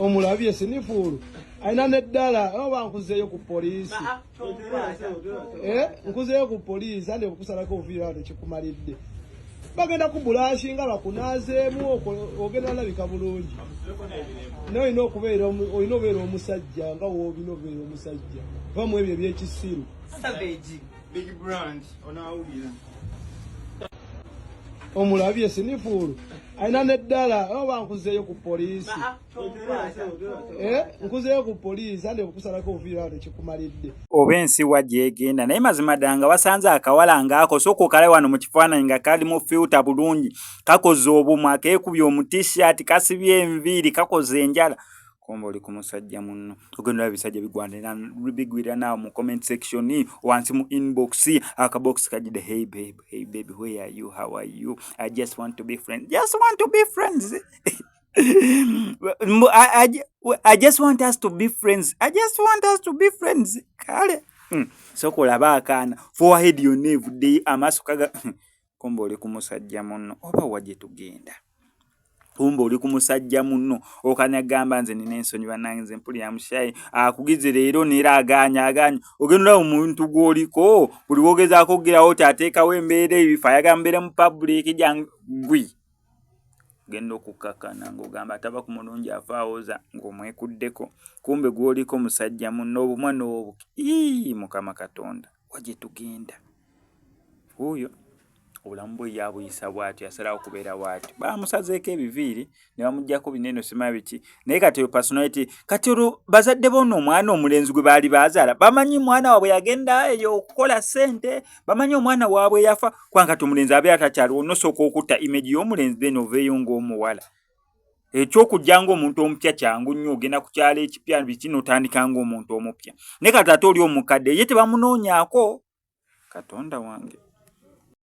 Omulabye sinifuulu alina neddala oba nkuzeeyo ku poliisi. Eh, nkuzeeyo ku poliisi andi okukusalako obuviiri awo tekikumalidde. Bagenda kubulashinga bakunaazeemu ogenda olabika bulungi. Naye olina okubeera olina obeera omusajja nga woolina obeera omusajja. Va mu ebyo ebyekisiru. Savage. Big brand onawulira. Omulabye sinifuulu alina neddala oba nkuzeeyo ku poliisi. Eh, nkuzeeyo ku poliisi andi okukusalako obuviiri awo tekikumalidde. Oba ensi wa gy'egenda naye mazima ddala nga wasanze akawala ng'ako sooka okalabe wano mu kifaananyi nga kali mu filter bulungi kakoze obumwa keekubye omutishaati kasibye enviiri kakoze enjala kumbe oli ku musajja munno ogenda olaba ebisajja bigwanira bigwira naawe mu comment section wansi mu inbox akabox kajjidde hey babe hey baby where are you how are you I just want to be friends just want to be friends I just want us to be friends. I just want us to be friends. Kale. Sooka olabe akaana forehead yonna evuddeyo amaaso kaga kumbe oli ku musajja munno oba wa gye tugenda. Kumbe oli ku musajja munno okanagamba nze nina ensonyi bannange nze mpulira mushayi akugize leero neera agaanya agaanya ogenda olaba omuntu gw'oliko buli w'ogezaako okugirawo ti ateekawo embeera ebifo ayagala mubeere mu public jangu gwi ogenda okukkakkana ng'ogamba atava ku mulungi afa awoza ng'omwekuddeko kumbe gw'oliko musajja munno obumwa n'obuki ii Mukama Katonda wa gye tugenda wuuyo obulamu bwe ye abuyisa bw'atyo yasalawo kubeera bw'atyo baamusazeeko ebiviiri ne bamuggyako bino eno simanyi biki naye kati oyo personality kati olwo bazadde b'ono omwana omulenzi gwe baali baazaala bamanyi mwana waabwe yagenda eyo okukola ssente bamanyi omwana waabwe yafa kubanga kati omulenzi abeera takyaliwo nosooka okutta image y'omulenzi then oveeyo ng'omuwala ekyokujja ng'omuntu omupya kyangu nnyo ogenda ku kyalo ekipya biki n'otandika ng'omuntu omupya naye kati ate oli omukadde ye tebamunoonyaako katonda wange.